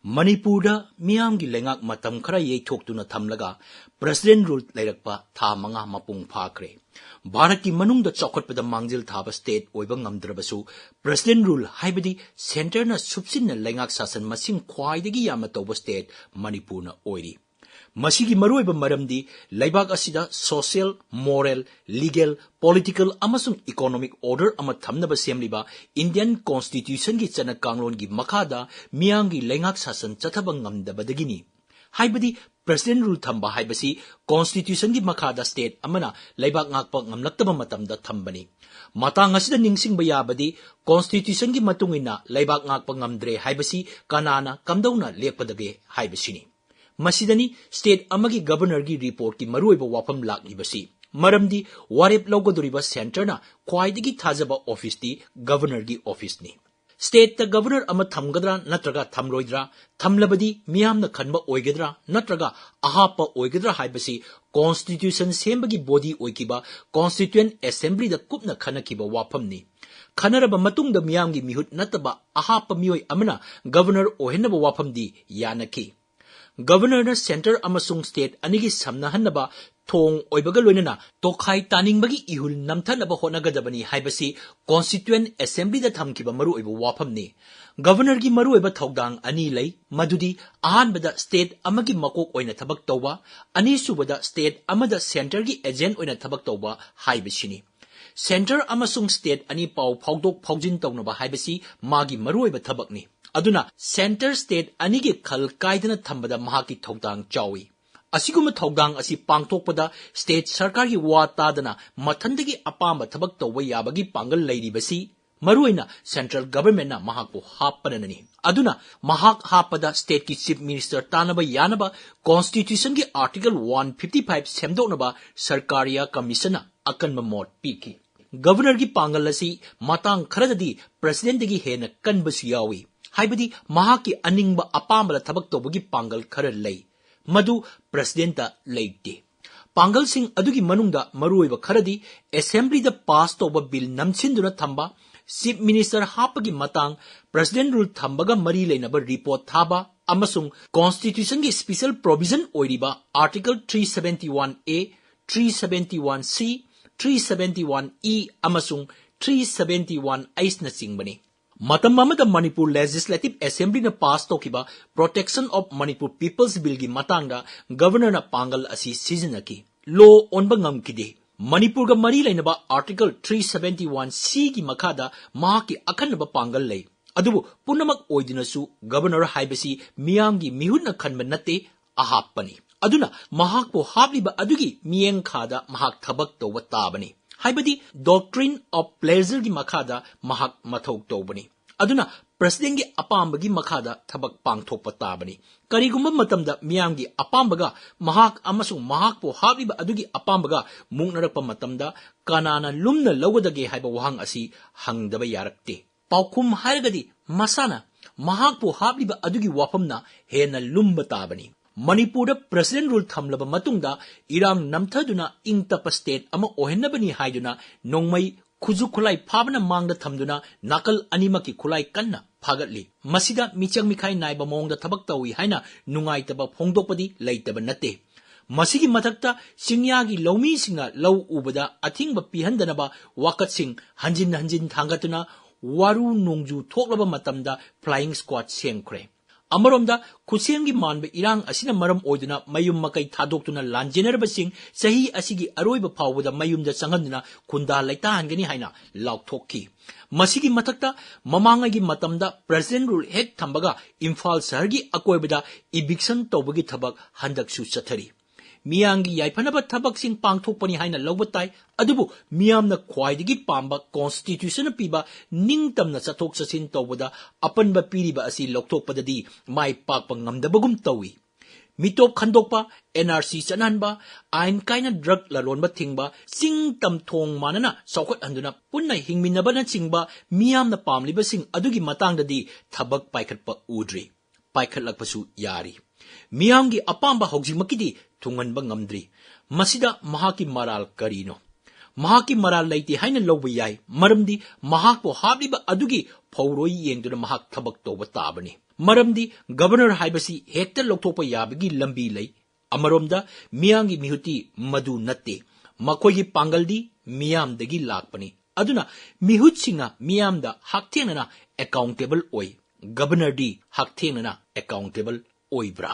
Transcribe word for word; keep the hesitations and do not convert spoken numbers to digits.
ꯃꯅꯤꯄꯨꯔꯗ ꯃꯤꯌꯥꯝꯒꯤ ꯂꯩꯉꯥꯛ ꯃꯇꯝ ꯈꯔ ꯌꯩꯊꯣꯛꯇꯨꯅ ꯊꯝꯂꯒ President Rule ꯂꯩꯔꯛꯄ ꯊꯥ ꯃꯉꯥ ꯃꯄꯨꯡ ꯐꯥꯈ꯭ꯔꯦ꯫ ꯚꯥꯔꯠꯀꯤ ꯃꯅꯨꯡꯗ ꯆꯥꯎꯈꯠꯄꯗ ꯃꯥꯡꯖꯤꯜ ꯊꯥꯕ state ꯑꯣꯏꯕ ꯉꯝꯗ꯭ꯔꯕꯁꯨ, President Rule ꯍꯥꯏꯕꯗꯤ centreꯅ ꯁꯨꯞꯆꯤꯟꯅ ꯂꯩꯉꯥꯛ ꯁꯥꯁꯟ ꯃꯁꯤꯡ ꯈ꯭ꯋꯥꯏꯗꯒꯤ ꯌꯥꯝꯅ ꯇꯧꯕ state ꯃꯅꯤꯄꯨꯔꯅ ꯑꯣꯏꯔꯤ꯫ ꯃꯁꯤꯒꯤ ꯃꯔꯨꯑꯣꯏꯕ ꯃꯔꯝꯗꯤ ꯂꯩꯕꯥꯛ ꯑꯁꯤꯗ social, moral, legal, political ꯑꯃꯁꯨꯡ economic order ꯑꯃ ꯊꯝꯅꯕ ꯁꯦꯝꯂꯤꯕ Indian Constitutionꯒꯤ ꯆꯠꯅ ꯀꯥꯡꯂꯣꯟꯒꯤ ꯃꯈꯥꯗ ꯃꯤꯌꯥꯝꯒꯤ ꯂꯩꯉꯥꯛ ꯁꯥꯁꯟ ꯆꯠꯊꯕ ꯉꯝꯗꯕꯗꯒꯤꯅꯤ꯫ ꯍꯥꯏꯕꯗꯤ President Rule ꯊꯝꯕ ꯍꯥꯏꯕꯁꯤ Constitutionꯒꯤ ꯃꯈꯥꯗ state ꯑꯃꯅ ꯂꯩꯕꯥꯛ ꯉꯥꯛꯄ ꯉꯝꯂꯛꯇꯕ ꯃꯇꯝꯗ ꯊꯝꯕꯅꯤ꯫ ꯃꯇꯥꯡ ꯑꯁꯤꯗ ꯅꯤꯡꯁꯤꯡꯕ ꯌꯥꯕꯗꯤ, Constitutionꯒꯤ ꯃꯇꯨꯡ ꯏꯟꯅ ꯂꯩꯕꯥꯛ ꯉꯥꯛꯄ ꯉꯝꯗ꯭ꯔꯦ ꯍꯥꯏꯕꯁꯤ ꯀꯅꯥꯅ ꯀꯝꯗꯧꯅ ꯂꯦꯞꯀꯗꯒꯦ ꯍꯥꯏꯕꯁꯤꯅꯤ꯫ ꯃꯁꯤꯗꯅꯤ state ꯑꯃꯒꯤ Governorꯒꯤ reportꯀꯤ ꯃꯔꯨꯑꯣꯏꯕ ꯋꯥꯐꯝ ꯂꯥꯛꯂꯤꯕꯁꯤ꯫ ꯃꯔꯝꯗꯤ ꯋꯥꯔꯦꯞ ꯂꯧꯒꯗꯧꯔꯤꯕ centreꯅ ꯈ꯭ꯋꯥꯏꯗꯒꯤ ꯊꯥꯖꯕ officeꯇꯤ Governorꯒꯤ officeꯅꯤ꯫ Stateꯇ Governor ꯑꯃ ꯊꯝꯒꯗ꯭ꯔꯥ ꯅꯠꯇ꯭ꯔꯒ ꯊꯝꯂꯣꯏꯗ꯭ꯔꯥ, ꯊꯝꯂꯕꯗꯤ ꯃꯤꯌꯥꯝꯅ ꯈꯟꯕ ꯑꯣꯏꯒꯗ꯭ꯔꯥ ꯅꯠꯇ꯭ꯔꯒ ꯑꯍꯥꯞꯄ ꯑꯣꯏꯒꯗ꯭ꯔꯥ ꯍꯥꯏꯕꯁꯤ Constitution ꯁꯦꯝꯕꯒꯤ body ꯑꯣꯏꯈꯤꯕ Constituent Assemblyꯗ ꯀꯨꯞꯅ ꯈꯟꯅꯈꯤꯕ ꯋꯥꯐꯝꯅꯤ꯫ ꯈꯟꯅꯔꯕ ꯃꯇꯨꯡꯗ ꯃꯤꯌꯥꯝꯒꯤ ꯃꯤꯍꯨꯠ ꯅꯠꯇꯕ ꯑꯍꯥꯞꯄ ꯃꯤꯑꯣꯏ ꯑꯃꯅ Governor ꯑꯣꯏꯍꯟꯅꯕ ꯋꯥꯐꯝꯗꯤ ꯌꯥꯅꯈꯤ꯫ Governorꯅ centre ꯑꯃꯁꯨꯡ state ꯑꯅꯤꯒꯤ ꯁꯝꯅꯍꯟꯅꯕ ꯊꯣꯡ ꯑꯣꯏꯕꯒ ꯂꯣꯏꯅꯅ ꯇꯣꯈꯥꯏ ꯇꯥꯅꯤꯡꯕꯒꯤ ꯏꯍꯨꯜ ꯅꯝꯊꯅꯕ ꯍꯣꯠꯅꯒꯗꯕꯅꯤ ꯍꯥꯏꯕꯁꯤ Constituent Assemblyꯗ ꯊꯝꯈꯤꯕ ꯃꯔꯨꯑꯣꯏꯕ ꯋꯥꯐꯝꯅꯤ꯫ Governorꯒꯤ ꯃꯔꯨꯑꯣꯏꯕ ꯊꯧꯗꯥꯡ ꯑꯅꯤ ꯂꯩ, ꯃꯗꯨꯗꯤ ꯑꯍꯥꯟꯕꯗ state ꯑꯃꯒꯤ ꯃꯀꯣꯛ ꯑꯣꯏꯅ ꯊꯕꯛ ꯇꯧꯕ, ꯑꯅꯤꯁꯨꯕꯗ state ꯑꯃꯗ centreꯒꯤ agent ꯑꯣꯏꯅ ꯊꯕꯛ ꯇꯧꯕ ꯍꯥꯏꯕꯁꯤꯅꯤ꯫ Centre ꯑꯃꯁꯨꯡ state ꯑꯅꯤ ꯄꯥꯎ ꯐꯥꯎꯗꯣꯛ ꯐꯥꯎꯖꯤꯟ ꯇꯧꯅꯕ ꯍꯥꯏꯕꯁꯤ ꯃꯥꯒꯤ ꯃꯔꯨꯑꯣꯏꯕ ꯊꯕꯛꯅꯤ꯫ ꯑꯗꯨꯅ centre state ꯑꯅꯤꯒꯤ ꯈꯜ ꯀꯥꯏꯗꯅ ꯊꯝꯕꯗ ꯃꯍꯥꯛꯀꯤ ꯊꯧꯗꯥꯡ ꯆꯥꯎꯏ꯫ ꯑꯁꯤꯒꯨꯝꯕ ꯊꯧꯗꯥꯡ ꯑꯁꯤ ꯄꯥꯡꯊꯣꯛꯄꯗ state ꯁꯔꯀꯥꯔꯒꯤ ꯋꯥ ꯇꯥꯗꯅ ꯃꯊꯟꯗꯒꯤ ꯑꯄꯥꯝꯕ ꯊꯕꯛ ꯇꯧꯕ ꯌꯥꯕꯒꯤ ꯄꯥꯡꯒꯜ ꯂꯩꯔꯤꯕꯁꯤ ꯃꯔꯨꯑꯣꯏꯅ central governmentꯅ ꯃꯍꯥꯛꯄꯨ ꯍꯥꯞꯄꯅꯅꯤ꯫ ꯑꯗꯨꯅ ꯃꯍꯥꯛ ꯍꯥꯞꯄꯗ stateꯀꯤ Chief Minister ꯇꯥꯅꯕ ꯌꯥꯅꯕ Constitutionꯒꯤ Article one fifty five ꯁꯦꯝꯗꯣꯛꯅꯕ Sarkaria Commissionꯅ ꯑꯀꯟꯕ ꯃꯣꯠ ꯄꯤꯈꯤ꯫ Governorꯒꯤ ꯄꯥꯡꯒꯜ ꯑꯁꯤ ꯃꯇꯥꯡ ꯈꯔꯗꯗꯤ Presidentꯇꯒꯤ ꯍꯦꯟꯅ ꯀꯟꯕꯁꯨ ꯌꯥꯎꯏ꯫ ꯍꯥꯏꯕꯗꯤ ꯃꯍꯥꯛꯀꯤ ꯑꯅꯤꯡꯕ ꯑꯄꯥꯝꯕꯗ ꯊꯕꯛ ꯇꯧꯕꯒꯤ ꯄꯥꯡꯒꯜ ꯈꯔ ꯂꯩ, ꯃꯗꯨ Presidentꯇ ꯂꯩꯇꯦ꯫ ꯄꯥꯡꯒꯜꯁꯤꯡ ꯑꯗꯨꯒꯤ ꯃꯅꯨꯡꯗ ꯃꯔꯨꯑꯣꯏꯕ ꯈꯔꯗꯤ Assemblyꯗ pass ꯇꯧꯕ bill ꯅꯝꯁꯤꯟꯗꯨꯅ ꯊꯝꯕ, Chief Minister ꯍꯥꯞꯄꯒꯤ ꯃꯇꯥꯡ, President Rule ꯊꯝꯕꯒ ꯃꯔꯤ ꯂꯩꯅꯕ report ꯊꯥꯕ ꯑꯃꯁꯨꯡ Constitutionꯒꯤ special provision ꯑꯣꯏꯔꯤꯕ Article three seventy one A, three seventy one C, three seventy one E ꯑꯃꯁꯨꯡ three seventy one Hꯅꯆꯤꯡꯕꯅꯤ꯫ ꯃꯇꯝ ꯑꯃꯗ ꯃꯅꯤꯄꯨꯔ Legislative Assemblyꯅ pass ꯇꯧꯈꯤꯕ Protection of Manipur People's Billꯒꯤ ꯃꯇꯥꯡꯗ Governorꯅ ꯄꯥꯡꯒꯜ ꯑꯁꯤ ꯁꯤꯖꯤꯟꯅꯈꯤ꯫ Law ꯑꯣꯟꯕ ꯉꯝꯈꯤꯗꯦ꯫ ꯃꯅꯤꯄꯨꯔꯒ ꯃꯔꯤ ꯂꯩꯅꯕ Article three seventy one Cꯒꯤ ꯃꯈꯥꯗ ꯃꯍꯥꯛꯀꯤ ꯑꯈꯟꯅꯕ ꯄꯥꯡꯒꯜ ꯂꯩ꯫ ꯑꯗꯨꯕꯨ ꯄꯨꯝꯅꯃꯛ ꯑꯣꯏꯗꯨꯅꯁꯨ Governor ꯍꯥꯏꯕꯁꯤ ꯃꯤꯌꯥꯝꯒꯤ ꯃꯤꯍꯨꯠꯅ ꯈꯟꯕ ꯅꯠꯇꯦ, ꯑꯍꯥꯞꯄꯅꯤ꯫ ꯑꯗꯨꯅ ꯃꯍꯥꯛꯄꯨ ꯍꯥꯞꯂꯤꯕ ꯑꯗꯨꯒꯤ ꯃꯤꯠꯌꯦꯡꯈꯥꯗ ꯃꯍꯥꯛ ꯊꯕꯛ ꯇꯧꯕ ꯇꯥꯕꯅꯤ꯫ ꯍꯥꯏꯕꯗꯤ doctrine of pleasureꯒꯤ ꯃꯈꯥꯗ ꯃꯍꯥꯛ ꯃꯊꯧ ꯇꯧꯕꯅꯤ꯫ ꯑꯗꯨꯅ Presidentꯒꯤ ꯑꯄꯥꯝꯕꯒꯤ ꯃꯈꯥꯗ ꯊꯕꯛ ꯄꯥꯡꯊꯣꯛꯄ ꯇꯥꯕꯅꯤ꯫ ꯀꯔꯤꯒꯨꯝꯕ ꯃꯇꯝꯗ ꯃꯤꯌꯥꯝꯒꯤ ꯑꯄꯥꯝꯕꯒ ꯃꯍꯥꯛ ꯑꯃꯁꯨꯡ ꯃꯍꯥꯛꯄꯨ ꯍꯥꯞꯂꯤꯕ ꯑꯗꯨꯒꯤ ꯑꯄꯥꯝꯕꯒ ꯃꯨꯛꯅꯔꯛꯄ ꯃꯇꯝꯗ ꯀꯅꯥꯅ ꯂꯨꯝꯅ ꯂꯧꯒꯗꯒꯦ ꯍꯥꯏꯕ ꯋꯥꯍꯪ ꯑꯁꯤ ꯍꯪꯗꯕ ꯌꯥꯔꯛꯇꯦ꯫ ꯄꯥꯎꯈꯨꯝ ꯍꯥꯏꯔꯒꯗꯤ ꯃꯁꯥꯅ ꯃꯍꯥꯛꯄꯨ ꯍꯥꯞꯂꯤꯕ ꯑꯗꯨꯒꯤ ꯋꯥꯐꯝꯅ ꯍꯦꯟꯅ ꯂꯨꯝꯕ ꯇꯥꯕꯅꯤ꯫ ꯃꯅꯤꯄꯨꯔꯗ President Rule ꯊꯝꯂꯕ ꯃꯇꯨꯡꯗ ꯏꯔꯥꯡ ꯅꯝꯊꯗꯨꯅ ꯏꯪ ꯇꯞꯄ state ꯑꯃ ꯑꯣꯏꯍꯟꯅꯕꯅꯤ ꯍꯥꯏꯗꯨꯅ ꯅꯣꯡꯃꯩ ꯈꯨꯠꯁꯨ ꯈꯨꯠꯂꯥꯏ ꯐꯥꯕꯅ ꯃꯥꯡꯗ ꯊꯝꯗꯨꯅ ꯅꯥꯀꯜ ꯑꯅꯤꯃꯛꯀꯤ ꯈꯨꯠꯂꯥꯏ ꯀꯟꯅ ꯐꯥꯒꯠꯂꯤ꯫ ꯃꯁꯤꯗ ꯃꯤꯆꯪ ꯃꯤꯈꯥꯏ ꯅꯥꯏꯕ ꯃꯑꯣꯡꯗ ꯊꯕꯛ ꯇꯧꯏ ꯍꯥꯏꯅ ꯅꯨꯡꯉꯥꯏꯇꯕ ꯐꯣꯡꯗꯣꯛꯄꯗꯤ ꯂꯩꯇꯕ ꯅꯠꯇꯦ꯫ ꯃꯁꯤꯒꯤ ꯃꯊꯛꯇ ꯆꯤꯡꯌꯥꯒꯤ ꯂꯧꯃꯤꯁꯤꯡꯅ ꯂꯧ ꯎꯕꯗ ꯑꯊꯤꯡꯕ ꯄꯤꯍꯟꯗꯅꯕ ꯋꯥꯀꯠꯁꯤꯡ ꯍꯟꯖꯤꯟ ꯍꯟꯖꯤꯟ ꯊꯥꯡꯒꯠꯇꯨꯅ ꯋꯥꯔꯨ ꯅꯣꯡꯖꯨ ꯊꯣꯛꯂꯕ ꯃꯇꯝꯗ flying squad ꯁꯦꯝꯈ꯭ꯔꯦ꯫ ꯑꯃꯔꯣꯝꯗ ꯈꯨꯠꯁꯦꯝꯒꯤ ꯃꯥꯟꯕ ꯏꯔꯥꯡ ꯑꯁꯤꯅ ꯃꯔꯝ ꯑꯣꯏꯗꯨꯅ ꯃꯌꯨꯝ ꯃꯀꯩ ꯊꯥꯗꯣꯛꯇꯨꯅ ꯂꯥꯟꯖꯦꯟꯅꯔꯕꯁꯤꯡ ꯆꯍꯤ ꯑꯁꯤꯒꯤ ꯑꯔꯣꯏꯕ ꯐꯥꯎꯕꯗ ꯃꯌꯨꯝꯗ ꯆꯪꯍꯟꯗꯨꯅ ꯈꯨꯟꯗꯥ ꯂꯩꯇꯥꯍꯟꯒꯅꯤ ꯍꯥꯏꯅ ꯂꯥꯎꯊꯣꯛꯈꯤ꯫ ꯃꯁꯤꯒꯤ ꯃꯊꯛꯇ ꯃꯃꯥꯡꯉꯩꯒꯤ ꯃꯇꯝꯗ President Rule ꯍꯦꯛ ꯊꯝꯕꯒ ꯏꯝꯐꯥꯜ ꯁꯍꯔꯒꯤ ꯑꯀꯣꯏꯕꯗ eviction ꯇꯧꯕꯒꯤ ꯊꯕꯛ ꯍꯟꯗꯛꯁꯨ ꯆꯠꯊꯔꯤ꯫ ꯃꯤꯌꯥꯝꯒꯤ ꯌꯥꯏꯐꯅꯕ ꯊꯕꯛꯁꯤꯡ ꯄꯥꯡꯊꯣꯛꯄꯅꯤ ꯍꯥꯏꯅ ꯂꯧꯕ ꯇꯥꯏ, ꯑꯗꯨꯕꯨ ꯃꯤꯌꯥꯝꯅ ꯈ꯭ꯋꯥꯏꯗꯒꯤ ꯄꯥꯝꯕ Constitutionꯅ ꯄꯤꯕ ꯅꯤꯡꯇꯝꯅ ꯆꯠꯊꯣꯛ ꯆꯠꯁꯤꯟ ꯇꯧꯕꯗ ꯑꯄꯟꯕ ꯄꯤꯔꯤꯕ ꯑꯁꯤ ꯂꯧꯊꯣꯛꯄꯗꯗꯤ ꯃꯥꯏ ꯄꯥꯛꯄ ꯉꯝꯗꯕꯒꯨꯝ ꯇꯧꯏ꯫ ꯃꯤꯇꯣꯞ ꯈꯟꯗꯣꯛꯄ, NRC ꯆꯠꯅꯍꯟꯕ, ꯑꯥꯏꯟ ꯀꯥꯏꯅ drug ꯂꯂꯣꯟꯕ ꯊꯤꯡꯕ, ꯆꯤꯡ ꯇꯝ ꯊꯣꯡ ꯃꯥꯟꯅꯅ ꯆꯥꯎꯈꯠꯍꯟꯗꯨꯅ ꯄꯨꯟꯅ ꯍꯤꯡꯃꯤꯟꯅꯕꯅꯆꯤꯡꯕ ꯃꯤꯌꯥꯝꯅ ꯄꯥꯝꯂꯤꯕꯁꯤꯡ ꯑꯗꯨꯒꯤ ꯃꯇꯥꯡꯗꯗꯤ ꯊꯕꯛ ꯄꯥꯏꯈꯠꯄ ꯎꯗ꯭ꯔꯤ꯫ ꯄꯥꯏꯈꯠꯂꯛꯄꯁꯨ ꯌꯥꯔꯤ꯫ ꯃꯤꯌꯥꯝꯒꯤ ꯑꯄꯥꯝꯕ ꯍꯧꯖꯤꯛꯃꯛꯀꯤꯗꯤ ꯊꯨꯡꯍꯟꯕ ꯉꯝꯗ꯭ꯔꯤ꯫ ꯃꯁꯤꯗ ꯃꯍꯥꯛꯀꯤ ꯃꯔꯥꯜ ꯀꯔꯤꯅꯣ? ꯃꯍꯥꯛꯀꯤ ꯃꯔꯥꯜ ꯂꯩꯇꯦ ꯍꯥꯏꯅ ꯂꯧꯕ ꯌꯥꯏ, ꯃꯔꯝꯗꯤ ꯃꯍꯥꯛꯄꯨ ꯍꯥꯞꯂꯤꯕ ꯑꯗꯨꯒꯤ ꯐꯧꯔꯣꯏ ꯌꯦꯡꯗꯨꯅ ꯃꯍꯥꯛ ꯊꯕꯛ ꯇꯧꯕ ꯇꯥꯕꯅꯤ꯫ ꯃꯔꯝꯗꯤ ꯒꯕꯔꯅꯔ ꯍꯥꯏꯕꯁꯤ ꯍꯦꯛꯇ ꯂꯧꯊꯣꯛꯄ ꯌꯥꯕꯒꯤ ꯂꯝꯕꯤ ꯂꯩ꯫ ꯑꯃꯔꯣꯝꯗ ꯃꯤꯌꯥꯝꯒꯤ ꯃꯤꯍꯨꯠꯇꯤ ꯃꯗꯨ ꯅꯠꯇꯦ꯫ ꯃꯈꯣꯏꯒꯤ ꯄꯥꯡꯒꯜꯗꯤ ꯃꯤꯌꯥꯝꯗꯒꯤ ꯂꯥꯛꯄꯅꯤ꯫ ꯑꯗꯨꯅ ꯃꯤꯍꯨꯠꯁꯤꯡꯅ ꯃꯤꯌꯥꯝꯗ ꯍꯛꯊꯦꯡꯅꯅ ꯑꯦꯀꯥꯎꯟꯇꯦꯕꯜ ꯑꯣꯏ꯫ ꯒꯕꯔꯅꯔꯗꯤ ꯍꯛꯊꯦꯡꯅꯅ ꯑꯦꯀꯥꯎꯟꯇꯦꯕꯜ ꯑꯣꯏꯕ꯭ꯔꯥ?